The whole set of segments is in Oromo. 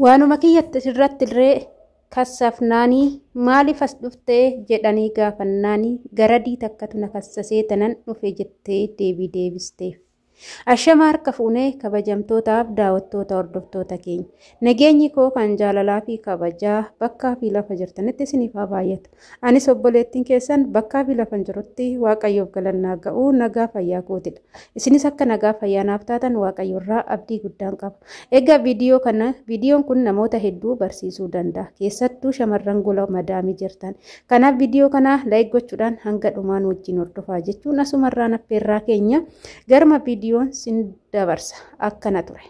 Waanuma kiyya irratti illee kassafnaanii maaliif as dhuftee jedhanii gaafannaanii garadii takkatu na kassasee tanan dhufe jettee deebii deebisteef. Ashama harka fuunee kabajamtootaaf daawwattoota hordoftoota keenya. Nageenyi koo kan jaalalaa fi kabajaa bakkaa fi lafa jirtanitti isiniif haa baay'atu. Anis obboleettiin keessan bakkaa fi lafa jirutti Waaqayyoof galannaa ga'uu nagaa fayyaa kootidha. Isinis akka nagaa fayyaa naaf taatan Waaqayyoorraa abdii guddaan qaba. Egaa viidiyoo kana viidiyoon kun namoota hedduu barsiisuu danda'a. Keessattuu shamarran gola madaamii jirtan. Kanaaf viidiyoo kana like gochuudhaan hanga dhumaan wajjin hordofaa jechuun asumarraan affeerraa keenya garuma viidiyoon sin dabarsa akkana ture.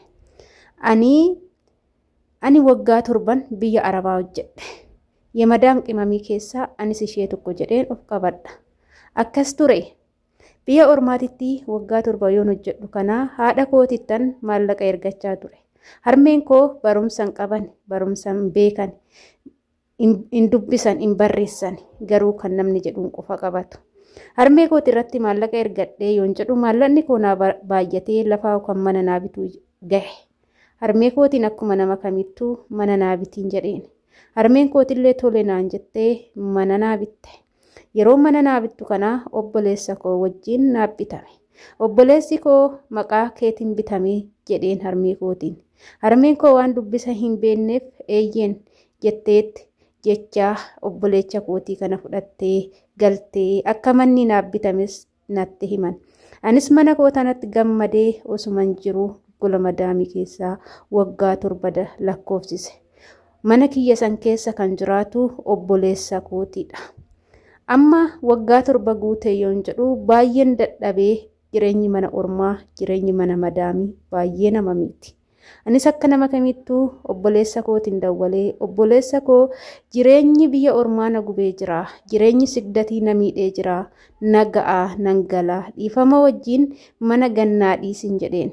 Ani waggaa 7n biyya Arabaa hojjedhe. Yemadaam qimamii keessaa anis ishee tokko jedheen of qabadha. Akkas ture. Biyya ormaatitti waggaa 7 yoon hojjedhu kanaa haadha kootittan maallaqa ergachaa ture. Harmeen koo barumsa hin qaban, barumsa hin beekan, hin dubbisan, hin barreessan garuu kan namni jedhuun qofa qabatu. Harmee kooti irratti maallaqa ergadhee yoon jedhu maallaqni koo naa baay'atee lafaa kan mana naa bituu gahe. Harmee kootiin akkuma nama kamittuu mana naa bitiin jedheen. Harmeen kootillee tole naan jettee mana naa bitte. Yeroo mana naa bittu kanaa obboleessa koo wajjin naaf bitame. Obboleessi koo maqaa keetiin bitame jedheen harmee kootiin. Harmeen koo waan dubbisa hin beekneef eeyyeen jetteetti jechaa obboleecha kootii kana fudhattee galtee akka manni naaf bitames natti himan. Anis mana koo tanatti gammadee osuman jiru gola madaamii keessaa waggaa 7 lakkoofsise. Mana kiyya san keessa kan jiraatu obboleessa kootiidha. Amma waggaa 7 guutee yoon jedhu baay'een dadhabee jireenyi mana ormaa jireenyi mana madaamii baay'ee nama miiti. Anis akka nama kamittuu obboleessa kootiin dawwalee obboleessa koo jireenyi biyya ormaa na gubee jira jireenyi sigdatii na miidhee jira na ga'aa nan galaa dhiifama wajjin mana gannaa dhiisin jedheen.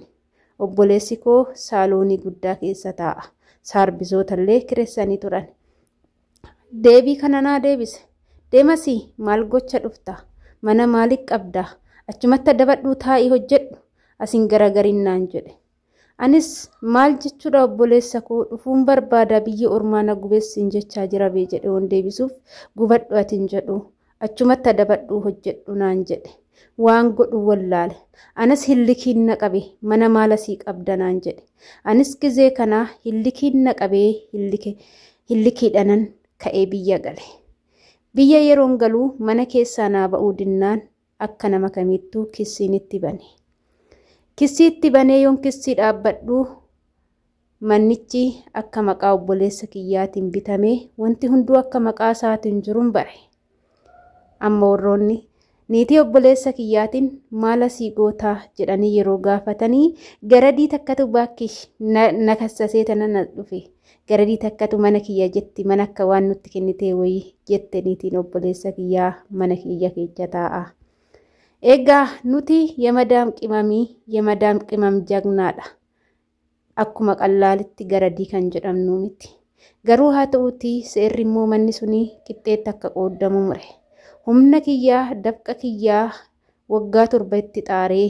Obboleessi koo saaloonii guddaa keessa taa'a. Saarbizoota illee kireessanii turan. Deebii kana naa deebise. Deemasii maal gocha dhufta? Mana maaliif qabda? Achumatti adabadhuu taa'ii hojjedhu. Asin garagariin naan jedhe. Anis maal jechuudha obboleessa koo dhufuun barbaada biyya ormaa na gubeessin jechaa jira bee jedhe waan deebisuuf gubadhu atin jedhu achumatti adabadhuu hojjedhu naan jedhe. Waan godhu wallaale. Anas hillikiin na qabe mana maalasii qabda naan jedhe. Anis gizee kanaa hillikiin na qabee hillikiidhanan ka'ee biyya gale. Biyya yeroon galuu mana keessaa naa ba'uu dinnaan akka nama kamittuu kissiin itti bane. Kissii itti banee yoon kissii dhaabbadhu mannichi akka maqaa obboleessa kiyyaatiin bitame wanti hunduu akka maqaa isaatiin jiruun bare. Amma warroonni niitii obboleessa kiyyaatiin maal asii gootaa jedhanii yeroo gaafatanii garadii takkatu baakkish na kassasee tana na dhufe. Garadii takkatu mana kiyya jetti mana akka waan nutti kennitee wayii jette niitiin obboleessa kiyyaa mana kiyya keessa taa'a. Egaa nuti yemadaam qimamii yemadaam qimam jagnaadha. Akkuma qallaalitti garadii kan jedhamnu miti. Garuu haa ta'uutii seerri immoo manni suni qixxeetti akka qoodamu mure. Humna kiyyaa dafqa kiyyaa waggaa 7 itti xaaree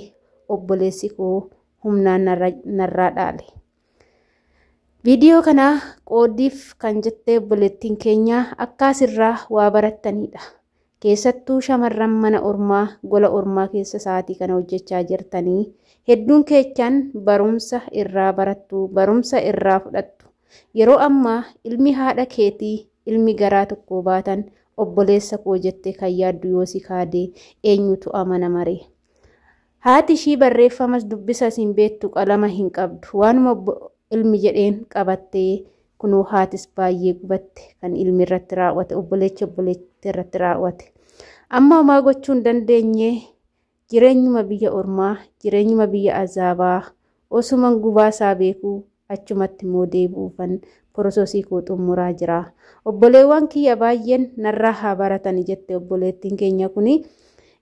obboleessi koo humnaan narraa dhaale. Viidiyoo kana qoodiif kan jettee obboleettiin keenya akka asirraa waa barattanidha. Keessattuu shamarran mana ormaa gola ormaa keessa sa'aatii kana hojjechaa jirtanii hedduun keechaan barumsa irraa barattu barumsa irraa fudhattu. Yeroo ammaa ilmi haadha keetii ilmi garaa tokko baatan obboleessa koo jettee kan yaaddu yoo si kaadee eenyutu amana maree? Haati ishii barreeffamas dubbisas hin beektu qalama hin qabdu waanuma ilmi jedheen qabattee kunoo haatis baay'ee gubatte kan ilmi irratti raawwate obboleechi obboleetti irratti raawwate. Amma homaa gochuu hin dandeenye jireenyuma biyya ormaa jireenyuma biyya azaabaa osuman gubaa isaa beekuu achumatti immoo deebi'uufan porososii koo xumuraa jira. Obboleewwan kiyya baay'een narraa haa baratani jette obboleettiin keenya kuni.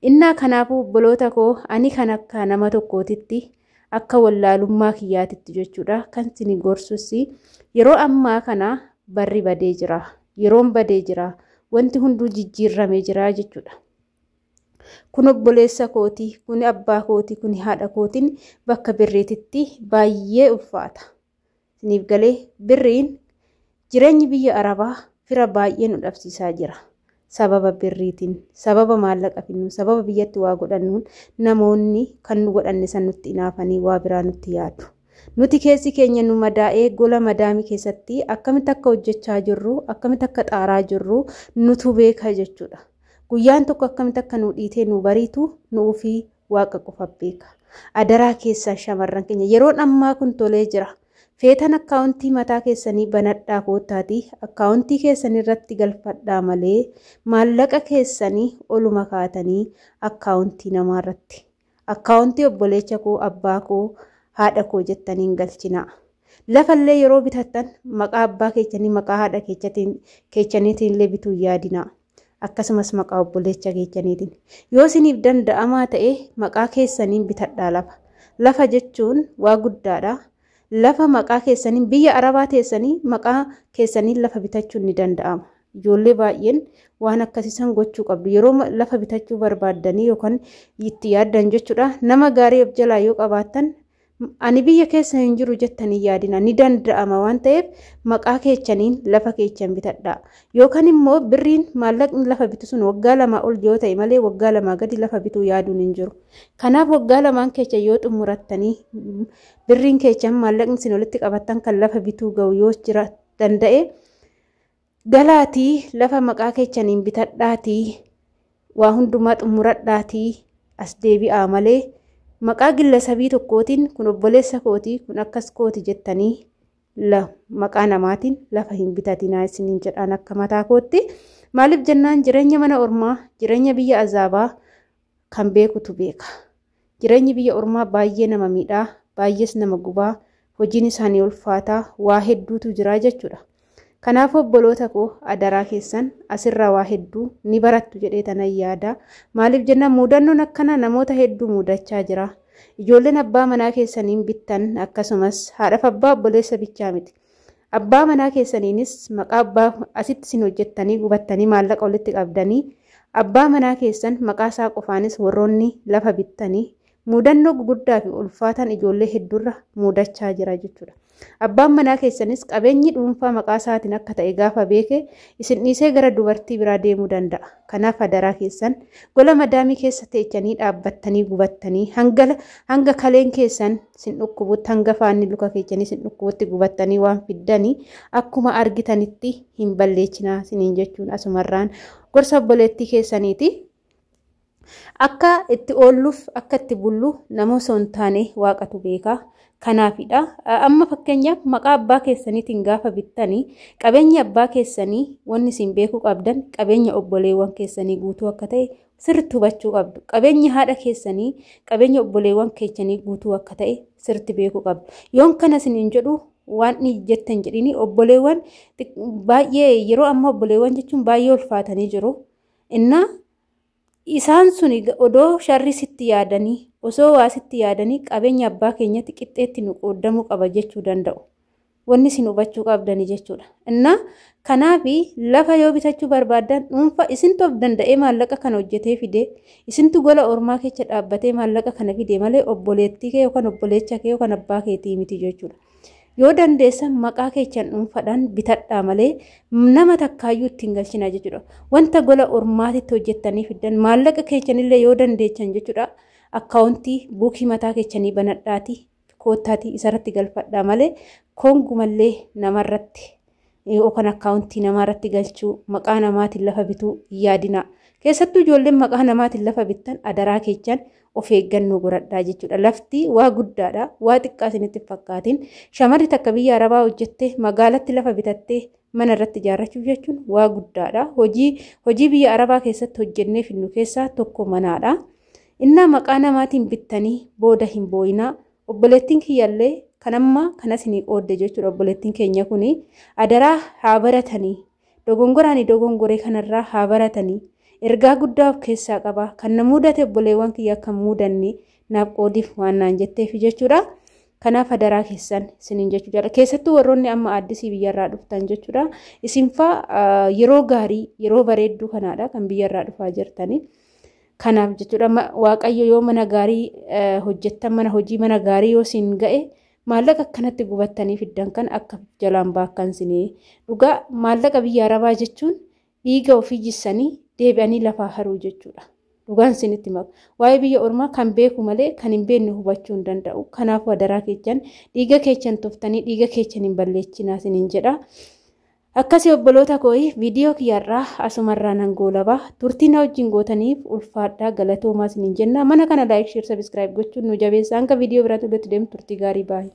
Innaa kanaafuu obboloota koo ani kan akka nama tokkootitti akka wallaalummaa kiyyaatitti jechuudha kan isin gorsus yeroo ammaa kana barri badee jira yeroon badee jira wanti hunduu jijjiirramee jira jechuudha. Kun obboleessa kooti, kun abbaa kooti, kun haadha kootiin bakka birriititti baay'ee ulfaata. Isiniif galee birriin jireenyi biyya Arabaa fira baay'ee nu dhabsiisaa jira. Sababa birriitiin, sababa maallaqa finnuun, sababa biyyatti waa godhannuun namoonni kan nu godhanne san nutti inaafanii waa biraa nutti yaadu. Nuti keessi keenya nu madaa'ee gola madaamii keessatti akkamitti akka hojjechaa jirru, akkamitti akka xaaraa jirru nutu beeka jechuudha. Guyyaan tokko akkamitti akka nu dhiitee nu bariitu nu ofii waaqa qofa beeka. Adaraa keessan shamarran keenya yeroon ammaa kun tolee jira. Feetan akkaawuntii mataa keessanii banadhaa koottaatii akkaawuntii keessan irratti galfadhaa malee maallaqa keessanii oluma kaatanii akkaawuntii namaarratti. Akkaawuntii obboleecha koo, abbaa koo, haadha koo jettanii hin galchinaa. Lafallee yeroo bitattan maqaa abbaa keessanii maqaa haadha keessaniitiin illee bituu yaadinaa. Akkasumas maqaa obboleecha keessaniitiin. Yoo isiniif danda'amaa ta'e maqaa keessaniin bitadhaa lafa. Lafa jechuun waa guddaadha. Lafa maqaa keessaniin biyya Arabaa teessanii maqaa keessaniin lafa bitachuun ni danda'ama. Ijoollee baay'een waan akkasiisan gochuu qabdu. Yeroo lafa bitachuu barbaaddanii yookaan itti yaaddan jechuudha. Nama gaarii of jalaa yoo qabaattan ani biyya keessa hin jiru jettanii yaadina ni danda'ama waan ta'eef maqaa keessaniin lafa keessan bitadhaa. Yookaan immoo birriin maallaqni lafa bitu sun waggaa 2 ol yoo ta'e malee waggaa 2 gadi lafa bituu yaaduun hin jiru. Kanaaf waggaa 2 keessa yoo xumurattanii birriin keessan maallaqni isin walitti qabattan kan lafa bituu ga'u yoo jira danda'e galaatii lafa maqaa keessaniin bitadhaatii waa hundumaa xumuradhaatii as deebi'aa malee maqaa gillasabii tokkootiin kun obboleessa kootii kun akkas kooti jettanii maqaa namaatiin lafa hin bitatinaa isiniin jedhaan akka mataa kootti. Maaliif jennaan jireenya mana ormaa jireenya biyya azaabaa kan beekutu beeka. Jireenyi biyya ormaa baay'ee nama miidhaa, baay'ees nama gubaa, hojiin isaanii ulfaataa waa hedduutu jira jechuudha. Kanaaf obboloota koo adaraa keessan asirraa waa hedduu ni barattu jedhee tanan yaada. Maaliif jennaan mudannoon akkanaa namoota hedduu mudachaa jira. Ijoolleen abbaa manaa keessaniin bittan akkasumas haadhaaf abbaa obboleessa bichaa miti. Abbaa manaa keessaniinis maqaa abbaa asitti isin hojjettanii gubattanii maallaqa walitti qabdanii abbaa manaa keessan maqaa isaa qofaanis warroonni lafa bittanii mudannoo guguddaa fi ulfaatan ijoollee hedduurra mudachaa jira jechuudha. Abbaan manaa keessanis qabeenyi dhuunfaa maqaa isaatiin akka ta'e gaafa beeke isin dhiisee gara dubartii biraa deemuu danda'a. Kanaaf adaraa keessan gola madaamii keessa teechanii dhaabbattanii gubattanii hanga kaleen keessan isin dhukkubutti hanga faanni luka keessanii isin dhukkubutti gubattanii waan fiddanii akkuma argitanitti hin balleechinaa isiniin jechuun asumarraan gorsa obboleettii keessaniiti. Akka itti oolluuf akka itti bullu nama osoo hin taane waaqatu beeka. Kanaafidha. Amma fakkeenyaaf maqaa abbaa keessaniitiin gaafa bittanii qabeenya abbaa keessanii wanni isin beekuu qabdan qabeenya obboleewwan keessanii guutuu akka ta'e sirriitti hubachuu qabdu. Qabeenya haadha keessanii qabeenya obboleewwan keessanii guutuu akka ta'e sirriitti beekuu qabdu. Yoon kana isiniin jedhu waan ni jettan jedhini obboleewwan baay'ee yeroo amma obboleewwan jechuun baay'ee ulfaatanii jiru. Innaa isaan sun odoo sharri sitti yaadanii osoo waa sitti yaadanii qabeenya abbaa keenyatti qixxeetti nu qoodamuu qaba jechuu danda'u. Wanni isin hubachuu qabdanii jechuudha. Innaa kanaaf lafa yoo bitachuu barbaaddan dhuunfaa isintu of danda'ee maallaqa kana hojjetee fide isintu gola ormaa keessa dhaabbatee maallaqa kana fide malee obboleettii kee yookaan obboleecha kee yookaan abbaa keetii miti jechuudha. Yoo dandeessan maqaa keessan dhuunfaadhaan bitadhaa malee nama takkaayyuu ittiin galchina jechuudha. Wanta gola ormaatitti hojjettanii fiddan maallaqa keessanillee yoo dandeessan jechuudha. Akkaawuntii buukii mataa keessanii banadhaatii koottaatii isarratti galfadhaa malee kongumallee namarratti yookaan akkaawuntii namaarratti galchuu maqaa namaatiin lafa bituu yaadina. Keessattuu ijoolleen maqaa namaatiin lafa bittan adaraa keessan of eeggannoo godhadhaa jechuudha. Lafti waa guddaadha. Waa xiqqaa isinitti fakkaatin. Shamarri takka biyya Arabaa hojjettee magaalatti lafa bitattee mana irratti ijaarrachuuf jechuun waa guddaadha. Hojii biyya Arabaa keessatti hojjennee finnu keessaa tokko manaadha. Innaa maqaa namaatiin bittanii booda hin boo'inaa. Obboleettiin kiyyallee kan amma kanas ni qoodde jechuudha. Obboleettiin keenya kuni adaraa haa baratanii. Dogongoraan dogongoree kanarraa haa baratanii. Ergaa guddaa of keessaa qaba. Kan na mudate obboleewwan kiyya akka mudanne naaf qoodiif waan naan jetteef jechuudha. Kanaaf adaraa keessan isiniin jechuudha. Keessattuu warroonni amma addisii biyyarraa dhuftan jechuudha. Isin faa yeroo gaarii yeroo bareedduu kanaadha kan biyyarraa dhufaa jirtani. Kanaaf jechuudha Waaqayyo yoo mana gaarii hojjettan mana hojii mana gaarii yoo isin ga'e Maallaqa akkanatti gubattanii fiddan kan akka jalaan baakkansinee dhugaa maallaqa biyya arabaa jechuun dhiiga ofii jissanii deebi'anii lafaa haruu jechuudha. Dhugaan isinitti maka. Waa'ee biyya ormaa kan beeku malee kan hin beekne hubachuu hin danda'u. Kanaafuu adaraa keechan dhiiga keechan tuftanii dhiiga keechan hin balleechinaa isiniin jedha. Akkasii obboloota kooyi viidiyoo kiyyarraa asumarraa nan goolabaa turtii na wajjin gootaniif ulfaadhaa galatoomaa isiniin jenna. Mana kana like share subscribe gochuun nu jabeessa. Hanga viidiyoo biraatti walitti deemu turtii gaarii baay'ee.